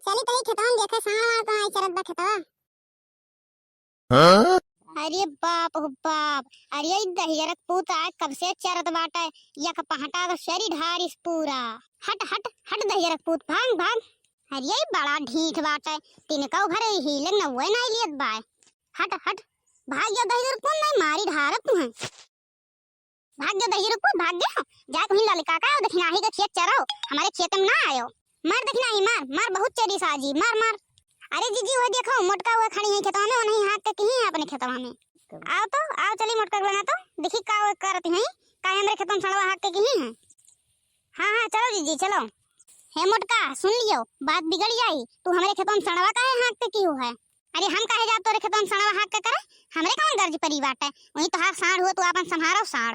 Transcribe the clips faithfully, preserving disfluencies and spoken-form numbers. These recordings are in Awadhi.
चली तही खेतवा में देखे, साँड़ वाँड़ तो नाहीं चरत बा खेतवा। हाँ? अरे बाप हो बाप, अरे ई दहिजरक पूत आए कब से चरत बाटे, यक पहटा तो शरी ढारिस पूरा। हट, हट, हट दहिजरक पूत, भाग, भाग। अरे ई बड़ा ढीठ बाटे, तिनका घरे हीले नउवे नाहीं लियत बाय। हट, हट, भाग गया दहिजरक पूत, नाहीं मारी ढारब तुहैं। भाग गयो दहिजरक पूत, भाग गयो। जाए कहीं ललका का, दखिनाही के खेत चरो, हमरे खेत में ना आयो। मार दखिनाही, मार, मार, बहुत चरी साजी, मार, मार। अरे जीजी, वह देखो, मोटका वह खड़ी है खेतवा में, वह नहीं हाँक के किही है अपने खेतवा में। आओ तो, आओ चली मोटका के लगा तो, देखी का वह करत है, का हमरे खेतवा में सड़वा हाँक के किही है। हाँ, हाँ, चलो जीजी, चलो। हे मोटका, सुन लियो, बात बिगड़ जाई, तू हमरे खेतवा में सड़वा काहे हाँक के किहू है? अरे हम काहे जाब तोरे खेतवा में सड़वा हाँक के करे? हमरे कौन गर्ज परी बाटे? वही तोहार साँड़ हुआ, तू आपन सम्हारो साँड़।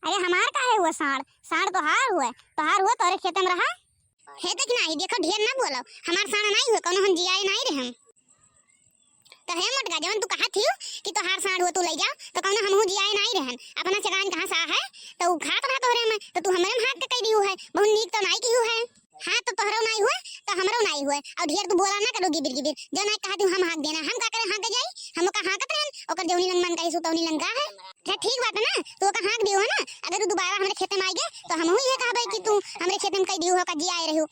अरे हमार काहे हुआ साँड़? साँड़ तोहार हुआ, तोहार हुआ तोरे खेते में रहा। हे दखिनाही, देखो ढेर ना बोलो, हमार साँड़ नाहीं हुआ, कौनो हम जियाए नाहीं रहन। तो हे मोटका, जवन तू कहा थियू कि तोहार साँड़ हुआ तू लइ जा, तो कौनो हमहू जियाए नाहीं रहन। अपना चगान कहाँ सा है, तो उ खात रहा तोहरे में, तो तू हमरे में हाँक के कह दिहू है, बहुत नीक तो नाहीं किहू है। हाँ, तो तोहरो नाहीं हुए, तो हमरो नाहीं हुए। और ढेर तू बोला ना करो गिबिर गिबिर। जो नाहीं कहा तू हम हाँक देना, हम का करे हाँक जाई? हम का हाँकत रहन, ओकर जौनी लंग मन कही सुतौनी लंग का है। अच्छा ठीक बात है ना, तू ओका हाँक दियो है ना, अगर उ दोबारा हमरे खेते में आइगे, तो हमहू ये कहबे कि तू हमरे खेते में कह दियो हो का जियाए रहो।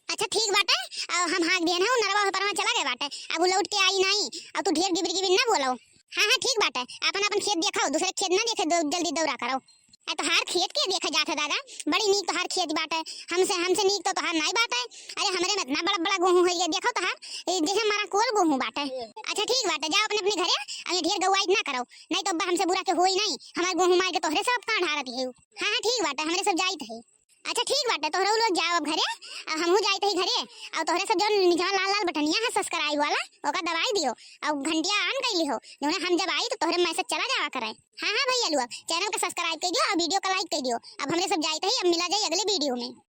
अच्छा ठीक बाटे, अब हम हाँक दिहन है, उ नरवा हो परवा चला गए बाटे, अब उ लौट के आई नाहीं, अब तू ढेर गिबिर गिबिर ना बोलो। हाँ, हाँ, ठीक बाटे, अपन अपन खेत देखाओ, दूसरे खेत ना देखे, दौ-, जल्दी दौरा करो। आ तोहार खेत के देखे जात है दादा, बड़ी नीक तोहार खेत बाटे, हमसे, हमसे नीक तो तोहार नाहीं बाटे। अरे हमरे में इतना बड़ा बड़ा गोहूँ है, ये देखो तोहार, ये जैसे हमारा कोल गोहूँ बाटे। अच्छा ठीक बाटे, जाओ अपने अपने घरे, अब ढेर गौआई ना करो, नाहीं तो अब्बा हमसे बुरा के होई नाहीं, हमार गोहूँ मार के तोहरे सब कान हारत है। हाँ, हाँ, ठीक बाटे, हमरे सब जाइत है। अच्छा ठीक बाटे, तोहरे लोग जाओ अब घरे, आ हमहू जाइत है घरे, और तोहरे सब जो निचवा लाल लाल बटनिया है subscribe वाला, ओका दबाई दियो, और घंटिया on कर लिहो, जौने हम जब आई तो तोहरे message चला जावा करे। हाँ, हाँ भैया लोग, channel का subscribe कर दियो और video का like कर दियो। अब हमरे सब जाइत है, अब मिला जाए अगले video में।